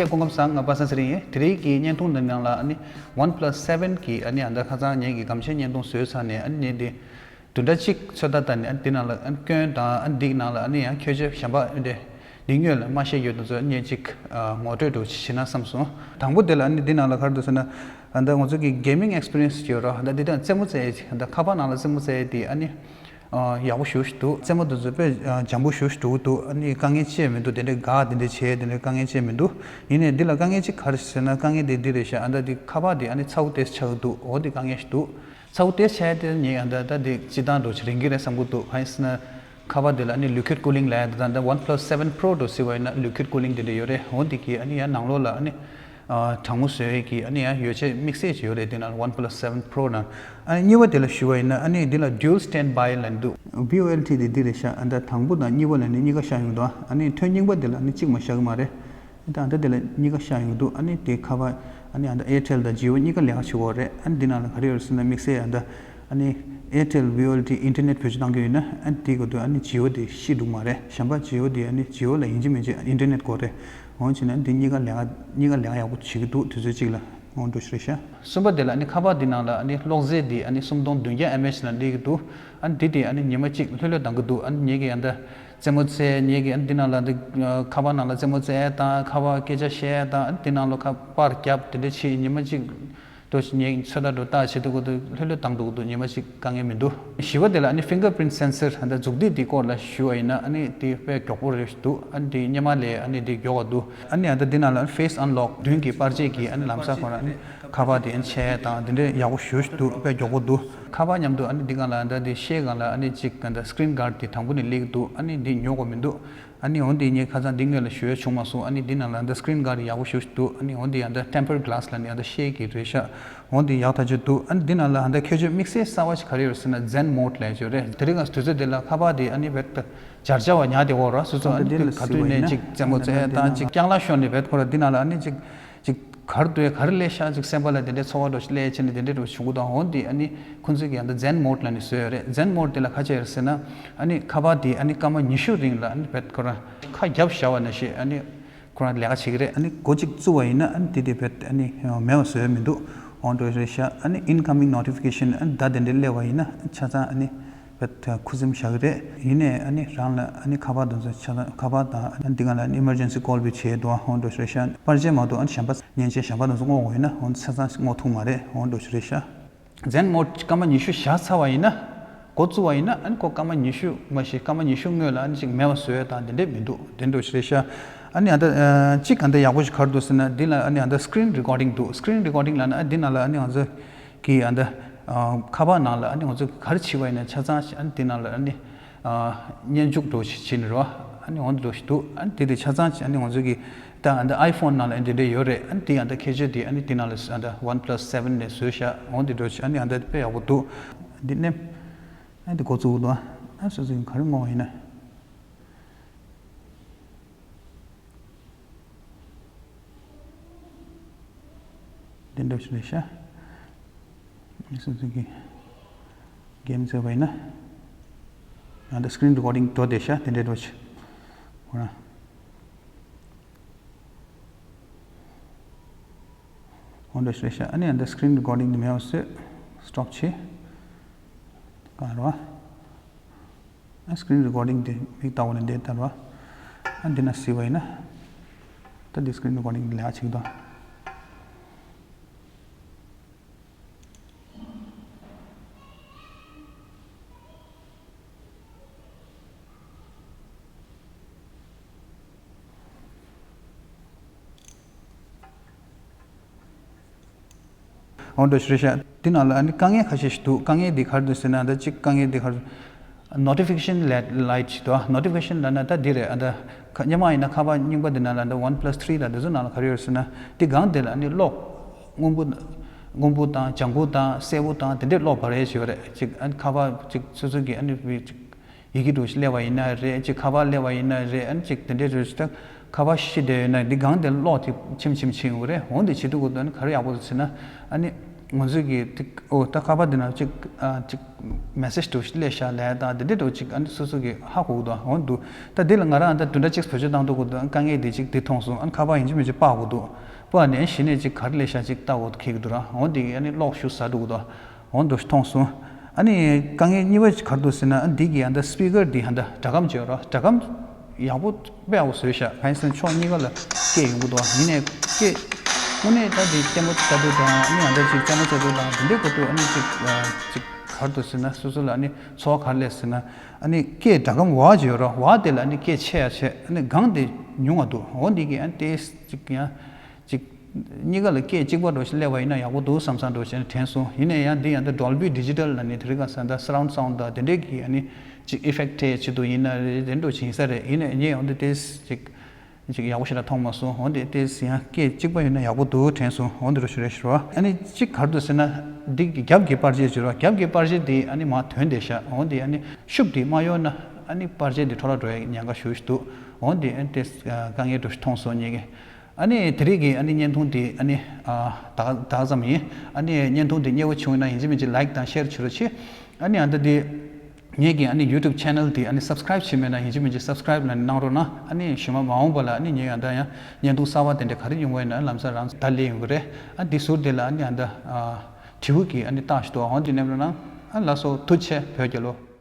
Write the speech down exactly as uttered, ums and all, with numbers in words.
སྐུ་ཁམས་བཟང་། ང་པ་སངས་ཚེ་རིང་ཡིན། དེ་རིང་གི་བརྙན་ཐུང་འདི་ནང་ལ་ཨ་ནི་ཝན་པ་ལ་སི་སེ་ཝན་གྱི་ཨ་ནི་ཨ་ད་ཁ་སང་ངེད་ཀྱི་སྒམ་ཆས་བརྙན་ཐུང་བཟོས་ཚར་ནས་ཨ་ནི་ངས་འདི་བདུན་ཕྲག་གཅིག་ཚོད་ལྟ་བཏང་ནས་ཨ་ནི་འདི་ནང་ལ་ཨ་ནི་སྐྱོན་དང་ཨ་ནི་འདི་ནང་ལ་ཨ་ནི་ཡང་ཁྱོད་ཚོས་གཞན་པ་ཨ་ནི་འདི་དངོས་ལ་མ་ཤེས་ཡོད་དུ་ཚོ་ངས་གཅིག་ངོ་སྤྲོད་འདྲ་བྱེད་ན་བསམ་སོང་། དང་པོ་དེ་ལ་ཨ་ནི་འདི་ནང་ལ་ག་རེ་འདུག་ཟེར་ན། ཨ་ད་ང་ཚོ་གི་གེ་མིང་ཨེག་སི་པི་རི་ཡན་སི་ཅིག་ཡོད་ར། ཨ་ད་འདི་དང་རྩེད་མོ་རྩེ་ཡས་ཅིག་ཨ་ད་ཁ་པར་ནང་ལ་རྩེད་མོ་རྩེ་ཡས་དེ་ཨ་ནི་ཨ་ཡག་པོ་ཞེ་པོ་ཞིག་འདུག་རྩེད་མོ་དེ་ཚོ་དཔེ་ཨ་འཇམ་པོ་ཞེ་པོ་ཞིག་འགྲོ་གི་འདུག་ཨ་ནི་དཀའ་ངལ་ཅི་ཡང་མི་འདུག་དེ་འདྲའི་འགག་དེ་འདྲ་བྱས་དེ་འདྲའི་དཀའ་ངལ་ཅི་ཡང་མི་འདུག་ཡིན་ནའི་འདི་ལ་དཀའ་ངལ་ཅིག་ག་རེ་ཟེར་ན། དཀའ་ངལ་དེ་འདི་རེད་ཤག་ཨ་ད་འདི་ཁ་པར་དེ་ཨ་ནི་ཚ་པོ་དེ་ཆགས་ཀྱི་འདུག་འོ་འདི་དཀའ་ངལ་ཞིག་འདུག་ཚ་པོ་དེ་ཆགས་ཡས་དེ་ངས་ཨ་ད་ད་འདི་སྤྱིར་བཏང་འདྲ་བོ་ཅིག་རིང་གི་རེད་བསམ་གྱི་འདུག་གང་ཡིན་ཟེར་ན། ཁ་པར་དེ་ལ་ཨ་ནི་ལི་ཁུའིཌ་ཀུ་ལིང་ལབ་ཡ་དེ་དང་། ད་ཝན་པ་ལ་སི་སེ་ཝན་པོ་རོ་འདྲ་བོ་ཟེར་བ་ཡིན་ན་ལི་ཁུའིཌ་ཀུ་ལིང་དེ་འདྲ་ཡོད་རེད། འོ་འདི་གི་ཨ་ནི་ཡང་ནང་ལོགས་ལ་ཨ་ནི་ཨ་གྲང་མོ་བཟོ་ཡས་ཀྱི་ཨ་ནི་ཡང་ཡོ་བྱད་དམིགས་བསལ་ཅིག་ཡོད་རེད། དེ་ནང་ལ་ཝན་པ་ལ་སི་སེ་ཝན་པོ་རོ་ནང་། ཨ་ནི་གཉིས་པ་དེ་ལ་ཞུ་བ་ཡིན་ན་ཨ་ནི་འདི་ལ་ཌུ་ཨལ་སི་ཊེན་ཌི་བྷའི་ལབ་འདུག་བྷི་ཨོ་ཨེལ་ཊི་དེ་འདི་རེད་ཤག་ཨ་ད་དང་པོ་དང་གཉིས་པ་ལ་ནི་གཉིས་ཀ་ཤར་ཡོང་འདུག་ཨ་ནི་ཐོན་རྙིང་པ་དེ་ལ་ཨ་ནི་གཅིག་མ་ཤར་གི་མ་རེད། ཨ་ད་ཨ་ད་དེ་ལ་གཉིས་ཀ་ཤར་ཡོང་འདུག་ཨ་ནི་དེ་ཁ་པར་ཨ་ནི་ཨ་ད་ཨེར་ཊེལ་དང་ཇི་ཡོ་གཉིས་ཀ་ལས་ཀ་བྱེད་ཀྱི་ཡོད་རེད། ཨ་ནི་འདི་ནང་ལ་ག་རེ་ཡོད་རེད་ཟེར་ན། དམིགས་བསལ་ཨ་ད་ཨ་ནི་ཨེར་ཊེལ་བྷི་ཨོ་ཨེལ་ཊི་ཨིན་ཊར་ནེཊ་བེད་སྤྱོད་གཏོང་གི་ཡོད་ན་ཨ་ནི་དེའི་སྐབས་དུ་ཨ་ནི་ཇི་ཡོ་དེ་ཤི་འདུག་མ་རེད། གཞན་པ་ཇི་ཡོ་དེ་ཨ་ནི་ཇི་ཡོ་ལ་ཡིན་གཅིག་མིན་གཅིག་ཨིན་ཊར་ནེཊ་དགོས་རེད། འོ་བྱས་ན་འདི་གཉིས་ཀ་ལས་ཀ་གཉིས་ཀ་ལས་ཀ་ཡག་པོ་བྱེད་ཀྱི་འདུག་དུས་ཚོད་གཅིག་ལ། འོ་འདྲ་བོ་ཞིག་རེད་ཤག་གསུམ་པ་དེ་ལ་ཨ་ནི་ཁ་པར་འདི་ནང་ལ་ཨ་ནི་གློག་རྫས་འདི་ཨ་ནི་སུམ་སྟོང་བདུན་བརྒྱ་ཨེམ་ཨེཆ་ལ་སླེབས་ཀྱི་འདུག་ཨ་ནི་འདི་དེ་ཨ་ནི་ཉི་མ་གཅིག་ལྷོད་ལྷོད་གཏོང་གི་འདུག་ཨ་ནི་ངེད་ཀྱི་ཨ་ད་རྩེད་མོ་རྩེ། ངེད་ཀྱི་ཨ་ནི་འདི་ནང་ལ་འདི་ཁ་པར་ནང་ལ་རྩེད་མོ་རྩེ་དང་ཁ་པར་སྐད་ཆ་བཤད་དང་ཨ་ནི་འདི་ནང་ལ་ཁ་པར་རྒྱབ་དེ་འདྲ་བྱེད། ཉི་མ་གཅིག་འགྲོ་ཞིག་ངས་ཚོད་ལྟ་འགྲོ་ལྟ་བྱེད་དུས་སྐབས་དུ་ལྷོད་ལྷོད་བཏང་འདུག་འདུག་ཉི་མ་གཅིག་དཀའ་ངལ་མི་འདུག་བཞི་པ་དེ་ལ་ཨ་ནི་ཕིང་གར་པི་རིན་སེན་སར་ཨ་ད་མཛུབ་ཐིག་དེ་སྐོར་ལ་ཞུ་བ་ཡིན་ན་ཨ་ནི་དེ་དཔེ་མགྱོགས་པོ་རེད་འདུག་ཨ་ནི་དེ་སྔོན་མ་ལས་ཨ་ནི་དེ་མགྱོགས་པ་འདུག་ཨ་ནི་ཨ་ད་འདི་ནང་ལ་ཕེ་སི་ཨན་ལོག་མདུན་གྱི་པར་ཆས་ཀྱི་ཨ་ནི་ལམ་སང་ཁོ་རང་ཨ་ནི་ཁ་པར་དེ་ཨ་ནི་ཆད་དང་དེ་འདྲའི་ཡག་པོ་ཞེ་པོ་ཞིག་འདུག་དཔེ་མགྱོགས་པོ་འདུག་ཁ་པར་མཉམ་དུ་ཨ་ནི་འདི་སྒང་ལ་ཨ་ད་དེ་ཤེལ་སྒང་ལ་ཨ་ནི་གཅིག་ཨ་ད་སི་ཀི་རིན་གཱཌ་དེ་དང་པོ་ནས་སླེབས་ཀྱི་འདུག་ཨ་ནི་འདི་ཉོ་དགོས་མི་འདུག་ཨ་ནི་འོན་ཏེ་ངས་ཁ་སང་འདི་སྔོན་ལ་ཞུ་ཡ་བྱུང་མ་སོང་། ཨ་ནི་འདི་ནང་ལ་ད་སི་ཀི་རིན་གཱཌ་ཡག་པོ་ཞེ་པོ་ཞིག་འདུག་ཨ་ནི་འོན་ཏེ་ཡང་ད་ཊེམ་པར་གི་ལཱ་སི་ལབ་ནས་ཡང་ད་ཤེལ་གྱི་རེད་ཤག་འོན་ཏེ་ཡག་ཐག་ཆོད་འདུག་ཨ་ནི་འདི་ནང་ལ་ད་ཁྱད་ཆོས་དམིགས་བསལ་གསར་པ་ཞིག་ག་རེ་ཡོད་ཟེར་ན་ཛེན་མོཌ་ལབ་ཡ་ཅིག་ཡོད་རེད། དེ་རིང་ང་དུས་ཚོད་འདི་ལ་ཁ་པར་དེ་ཨ་ནི་བེད་ད་སྦྱར་བྱ་བ་ཉར་བསྡད་ཡོད་རེད། སོ་སོ་ཨ་ནི་འདི་ལ་ག་དུས་ནས་ཅིག་རྩེད་མོ་རྩེ་དང་ཅིག་རྐྱང་ལག་ཤོར་ནས་བེད་ཁོ་ར་འདི་ནང་ལ་ཨ་ནི་ཅིག་ཅིག་ག་རེ་འདུག་ག་རེ་སླེབས་ཤག་ཅིག་སེམས་པ་ལ་དེ་འདྲའི་ཚོར་བ་འདྲ་ཞིག་སླེབས་བྱས་ནས་དེ་འདྲའི་འདྲ་བྱུང་གི་འདུག་འོན་ཏེ་ཨ་ནི་ཁོང་ཚོས་ཀྱིས་ཡང་ད་ཛེན་མོཌ་ལབ་ནས་བཟོས་ཡོད་རེད། ཛེན་མོཌ་དེ་ལ་ག་རེ་བྱས་ཡོད་ཟེར་ན། ཨ་ནི་ཁ་པར་དེ་ཨ་ནི་སྐར་མ་ཉི་ཤུ་རིང་ལ་ཨ་ནི་བེད་ཁོ་རང་ཁ་རྒྱབ་བཞག་པ་ནང་བཞིན་ཨ་ནི་ཁོ་རང་ལས་ཀ་བྱེད་ཀྱི་རེད། ཨ་ནི་སྒོ་གཅིག་བཙུགས་པ་ཡིན་ན་ཨ་ནི་དེ་དེ་བེད་ཨ་ནི་མེད་པ་བཟོས་མི་འདུག་འོ་འདྲ་རེད་ཤག་ཨ་ནི་ཨིན་ཁ་མིང་ནོ་ཊི་ཕི་ཀེ་ཤན་ཨ་ནི་བརྡ་དེ་འདྲ་སླེབས་པ་ཡིན་ན་ཆ་ཚང་ཨ་ནི་བེད་ཁུ་སིམ་བཞག་གི་རེད། ཡིན་ནའི་ཨ་ནི་རང་ལ་ཨ་ནི་ཁ་པར་དེ་ཚོ་ཆ་ཚང་ཁ་པར་དང་ཨ་ནི་འདི་ག་ལ་ཨ་ནི་ཨི་མར་ཇེན་སི་ཀོལ་བྱེད་འདུག་འོ་འདྲ་རེད་ཤག་པར་ཆས་མ་གཏོགས་ཨ་ནི་གཞན་པ་མཉེན་ཆས་གཞན་པ་དེ་ཚོ་བསྔོག་དགོས་ཡིན་ན་འོ་ཆ་ཚང་བསྔོག་ཐུབ་མ་རེད། འོ་འདྲ་རེད་ཤག་ཛེན་མོཌ་སྐར་མ་ཉི་ཤུ་བཞག་ཚར་བ་ཡིན་ན། འགོ་བཙུགས་པ་ཡིན་ན་ཨ་ནི་ཁོ་སྐར་མ་ཉི་ཤུ་མ་གཞི་སྐར་མ་ཉི་ཤུ་སྔོན་ལ་ཨ་ནི་ཅིག་མེད་པ་བཟོ་ཡ་དང་དེ་འདྲས་མི་འདུག་དེ་འདྲ་ཞིག་རེད་ཤག་ཨ་ནི་ཨ་ད་ཨ་གཅིག་ག་འདྲ་ཡག་པོ་ཞིག་ག་རེ་འདུག་ཟེར་ན། འདི་ལ་ཨ་ནི་ཨ་ད་སི་ཀི་རིན་རི་ཀོར་ཌིང་འདུག་སི་ཀི་རིན་རི་ཀོར་ཌིང་ལབ་ན་ཨ་འདི་ནང་ལ་ཨ་ནི་ང་ཚོ་གི་ཨ་ད་ཨ་ཁ་པར་ནང་ལ་ཨ་ནི་ང་ཚོ་ག་རེ་བྱས་པ་ཡིན་ན་ཆ་ཚང་ཨ་ནི་འདི་ནང་ལ་ཨ་ནི་ཨ་སྙན་འཇུག་འདྲ་ཞིག་བྱས་ནས་རོ། ཨ་ནི་འོ་འདྲ་ཞིག་འདུག་ཨ་ནི་དེ་དེ་ཆ་ཚང་ཨ་ནི་ང་ཚོ་གི་ད་ཨ་ད་ཨའི་ཕོན་ནང་ལ་ཨ་ནི་དེ་འདྲ་ཡོད་རེད། ཨ་ནི་དེ་ཨ་ད་ཁྱད་ཆོས་དེ་ཨ་ནི་དེ་ནང་ལ་ཨ་ད་ཝན་པ་ལ་སི་སེ་ཝན་ནས་བཟོས་ཤག་འོ་འདི་འདྲ་ཞིག་ཨ་ནི་ཨ་ད་དཔེ་ཡག་པོ་འདུག་འདི་ནས་ཨ་འདི་འགོ་བཙུགས་འདུག་ཨ་སོ་སོ་གི་ག་རེ་བསྔོགས་ཡིན་ན། འདི་འདྲ་ཞིག་རེད་ཤག་སོ་སོ་གི་གེམ་རྩེ་བ་ཡིན་ན། ཨ་ད་སི་ཀི་རིན་རི་ཀོར་ཌིང་འགྲོ་བསྡད་ཤག་དེ་འདྲའི་འགྲོ་ཆེ་ཁོ་རང་། འོ་འདྲ་ཞིག་རེད་ཤག་ཨ་ནི་ཨ་ད་སི་ཀི་རིན་རི་ཀོར་ཌིང་འདི་མེད་པ་བཟོས། སི་ཊོབ་བྱས། ག་རེ་བ། ཨ་སི་ཀི་རིན་རི་ཀོར་ཌིང་འདི་མིག་ལྟ་བ་ནས་འདི་ལྟར་བ། ཨ་འདི་ན་གཟིགས་པ་ཡིན་ན། ད་འདི་སི་ཀི་རིན་རི་ཀོར་ཌིང་འདི་ལས་ཀ་བྱེད་ཀྱི་འདུག་འོ་འདྲ་ཞིག་རེད་ཤག་དེ་ནང་ལ་ཨ་ནི་དཀའ་ངལ་ཁ་ཤས་ཤིག་འདུག་དཀའ་ངལ་འདི་ག་རེ་འདུག་ཟེར་ན། ད་གཅིག་དཀའ་ངལ་འདི་ག་རེ། ནོ་ཊི་ཕི་ཀེ་ཤན་ལའིཊ་ཞིག་འདུག་ནོ་ཊི་ཕི་ཀེ་ཤན་ལབ་ན་ད་འདི་རེད། ཨ་ད་ཁ་སྔོན་མ་ཡིན་ན་ཁ་པར་རྙིང་པ་འདི་ནང་ལ་ད་ཝན་པ་ལ་སི་ཐི་རི་ལ་འདི་ཚོ་ནང་ལ་ག་རེ་ཡོད་ཟེར་ན། འདི་སྒང་འདི་ལ་ཨ་ནི་གློག་སྔོན་པོ་སྔོན་པོ་དང་ལྗང་ཁུ་དང་སེར་པོ་དང་དེ་འདྲས་གློག་འབར་ཡས་ཞིག་ཡོད་རེད། གཅིག་ཨ་ནི་ཁ་པར་གཅིག་སོ་སོ་གི་ཨ་ནི་གཅིག་ཡི་གེ་འདྲ་བོ་ཞིག་སླེབས་པ་ཡིན་ན་རེད། ཅིག་ཁ་པར་སླེབས་པ་ཡིན་ན་རེད། ཨ་ནི་ཅིག་དེ་འདྲའི་རེད་ད་ཁ་པར་ཤི་བསྡད་ཡོད་ན་འདི་སྒང་དེ་གློག་དེ་ཆེམ་ཆེམ་ཕྱིན་ཡོང་གི་རེད། འོ་འདི་བྱེད་དུས་སྐབས་དུ་ཨ་ནི་ག་རེ་ཡག་པོ་འདུག་ཟེར་ན། ཨ་ནི་ ང་ཚོས་ཀྱི་ཏིག་ཨོ་ད་ཁ་པར་འདི་ན་ཅིག་ཨ་ཅིག་མེ་སེ་ཇི་འདྲ་བོ་ཞིག་སླེབས་ཤག་ལབ་ཡ་དང་དེ་འདྲ་འདྲ་བོ་ཅིག་ཨ་ནི་སོ་སོ་གི་ཧ་གོ་གི་འདུག་འོ་འདུག་ད་འདི་ལ་ང་རང་ཨ་ད་བདུན་ཕྲག་གཅིག་བེད་སྤྱོད་བཏང་ཐུབ་གི་འདུག་དཀའ་ངལ་འདི་ཅིག་འདི་མཐོང་སོང་། ཨ་ནི་ཁ་པར་ཡིན་གཅིག་མིན་གཅིག་སྤར་དགོས་འདུག་སྤར་ནས་གཞི་ནས་ཅིག་ག་རེ་སླེབས་ཤག་ཅིག་ལྟ་དགོས་འདུག་འཁེལ་གི་འདུག་ར། འོ་འདི་ཨ་ནི་གློག་ཤུགས་ཟ་འགྲོ་གི་འདུག་འོ་འདུག་མཐོང་སོང་། ཨ་ནི་དཀའ་ངལ་གཉིས་པ་ཅིག་ག་རེ་འདུག་ཟེར་ན། ཨ་འདི་གི་ཨ་ད་སི་པི་ཀར་འདི་ཧ་ད་སྒྲ་སྒམ་བརྗོད་ར། སྒྲ་སྒམ་ཡག་པོ་དཔེ་ཡག་པོ་བཟོས་ཤག་གང་ཡིན་ཟེར་ན་ཕྱོགས་གཉིས་ཀ་ལ་སྐད་ཡོང་གི་འདུག་ཡིན་ནའི་སྐད་དངོས་གནས་ད་འདི་ལྟད་མོ་ལྟ་དུས་དང་ཨ་ནི་ཨ་ད་ཅིག་ལྟད་མོ་ལྟ་དུས་དང་དེ་འདྲའི་གོ་དུས་ཨ་ནི་ཅིག་ཅིག་ག་རེ་འདུག་ཟེར་ན་སོ་སོ་ལ་ཨ་ནི་ཚོར་བ་ག་རེ་སླེབས་ཟེར་ན། ཨ་ནི་སྐད་སྒྲ་སྒམ་ཝ་བརྗོད་ར། ཝ་དེ་ལ་ཨ་ནི་སྐད་ཆེ་ཡ་ཆེ། ཨ་ནི་སྒང་དེ་ཉུང་བ་འདུག་འོ་འདི་གི་ཨ་ནི་ཏོག་ཙམ་ཅིག་ཡང་ཅིག་གཉིས་ཀ་ལ་སྐད་གཅིག་པ་འདྲ་བོ་ཞིག་སླེབས་པ་ཡིན་ན་ཡག་པོ་འདུག་བསམ་བསམ་འདྲ་བོ་བྱས་ནས་དྲན་སོང་། ཡིན་ནའི་ཡང་འདི་ཡང་ད་Dolby Digital ལབ་ནས་དེ་རིང་ཁ་སང་ད་surround sound དང་དེ་འདྲའི་གི་ཨ་ནི་ཅིག་effect སྤྲད་ཆེད་དུ་ཡིན་ན་རེད། དེ་འདྲ་བོ་ཅིག་ཡིན་ས་རེད། ཡིན་ནའི་ངས་འོ་འདི་ཏོག་ཙམ་ཅིག་ཅིག་ཡག་པོ་ཞིག་ལ་མཐོང་མ་སོང་། འོ་འདི་ཏོག་ཙམ་ཡང་སྐད་གཅིག་པ་ཡིན་ན་ཡག་པོ་འདུག་དྲན་སོང་། འོ་འདི་འདྲ་བོ་ཞིག་རེད་ཤག་ར། ཨ་ནི་ཅིག་ག་རེ་འདུག་ཟེར་ན་འདི་གི་རྒྱབ་ཀྱི་པར་ཆས་བརྗོད་ར། རྒྱབ་ཀྱི་པར་ཆས་འདི་ཨ་ནི་མར་ཐོན་བསྡད་ཤག་འོ་འདི་ཨ་ནི་ཤུབས་འདི་མ་གཡོགས་ན་ཨ་ནི་པར་ཆས་འདི་འཕྲོ་བརླག་འགྲོ་ཡའི་ཉེན་ཁ་ཞེ་པོ་ཅིག་འདུག་འོ་འདི་ཨ་ནི་ཏོག་ཙམ་དཀའ་ངལ་འདྲ་བོ་ཞིག་མཐོང་སོང་ངེད་ཀྱིས། ཨ་ནི་དེ་རིང་གི་ཨ་ནི་བརྙན་ཐུང་དེ་ཨ་ནི་ཨ་ད་ད་ཙམ་ཡིན། ཨ་ནི་བརྙན་ཐུང་དེ་མཉེས་པོ་བྱུང་ཡོད་ན་ཡིན་གཅིག་མིན་གཅིག་like དང་share བྱེད་རོགས་བྱེད། ཨ་ནི་ཨ་ད་དེ་ངེད་ཀྱི་ཨ་ནི་YouTube channel དེ་ཨ་ནི་subscribe བྱས་མེད་ན་ཡིན་གཅིག་མིན་གཅིག་subscribe ལ་གནང་རོགས་གནང་། ཨ་ནི་ཞུ་མ་མ་འོངས་པ་ལ་ཨ་ནི་ངེད་ཨ་ད་ཡང་བརྙན་ཐུང་གསར་པ་དེ་འདྲ་ག་རེ་ཡོང་གི་ཡོད་ན་ལམ་སང་རང་ད་སླེབས་ཡོང་གི་རེད། ཨ་དེ་ཟུར་དེ་ལ་ཨ་ནི་ཨ་ད་ཨ་དྲིལ་བུ་གི་ཨ་ནི་རྟགས་ཤིག་འདུག་འོ་དེ་མནན་རོགས་གནང་། ཨ་ལགས་སོ། ཐུགས་རྗེ་ཆེ། བོད་རྒྱལ་ལོ།